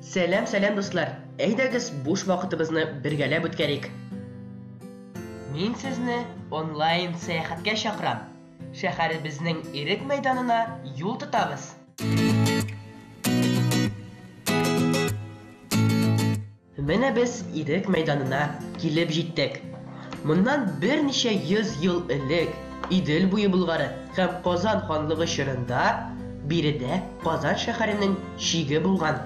Сәлам, сәлам, дуслар! Әйдәгез, буш вакытыбызны бергәләп үткәрик. Мин сезне онлайн сәяхәткә чакырам. Шәһәребезнең Ирек мәйданына юл тотабыз. Менә без Ирек мәйданына килеп җиттек. Моннан берничә йөз ел элек Идел буе Болгары һәм Казан ханлыгы чорында биредә Казан шәһәренең чиге булган.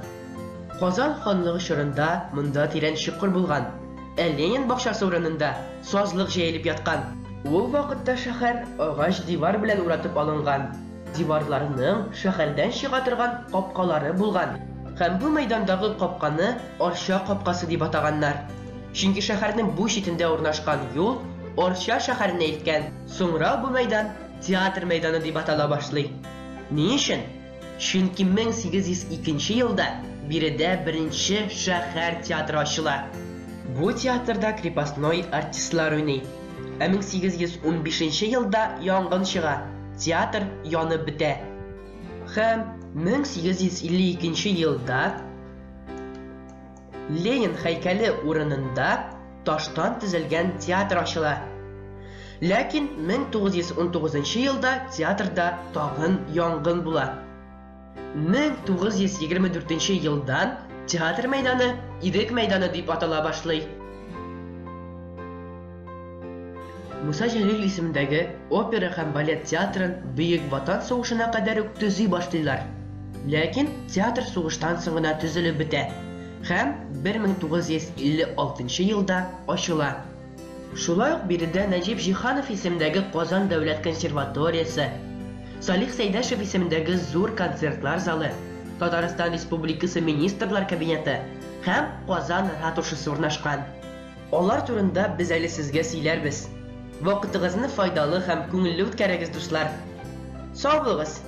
Казан ханлыгы чорында монда тирән чокыр булган, ә Ленин бакчасы урынында сазлык җәелеп яткан. Ул вакытта шәһәр агач дивар белән уратып алынган. Диварларның шәһәрдән чыга торган капкалары булган һәм бу мәйдандагы капканы Арча капкасы дип атаганнар. Чөнки шәһәрнең бу читендә урнашкан юл Арча шәһәренә илткән. Соңрак бу мәйдан Театр мәйданы дип атала башлый. Ни өчен? Чөнки 1802 нче елда биредә беренче шәһәр театры ачыла. Бу театрда крепостной артистлар уйный. Ә 1815 нче елда янгын чыга, театр янып бетә. Һәм 1852 нче елда Ленин һәйкәле урынында таштан төзелгән театр ачыла. Ләкин 1919 нчы елда театрда тагын янгын була. 1924 нче елдан театр мәйданы Ирек мәйданы дип атала башлый. Муса Җәлил исемендәге опера һәм балет театрын Бөек Ватан сугышына кадәр үк төзи башлыйлар. Ләкин театр сугыштан соң гына төзелеп бетә һәм 1956 елда ачыла. Шулай ук биредә Нәҗип Җиһанов исемендәге Казан дәүләт консерваториясе, Салих Сәйдәшев исемендәге Зур концертлар залы, Татарстан Республикасы Министрлар Кабинеты һәм Казан ратушасы урнашкан. Алар турында без әле сезгә сөйләрбез. Вакытыгызны файдалы һәм күңелле үткәрегез, дуслар! Сау булыгыз!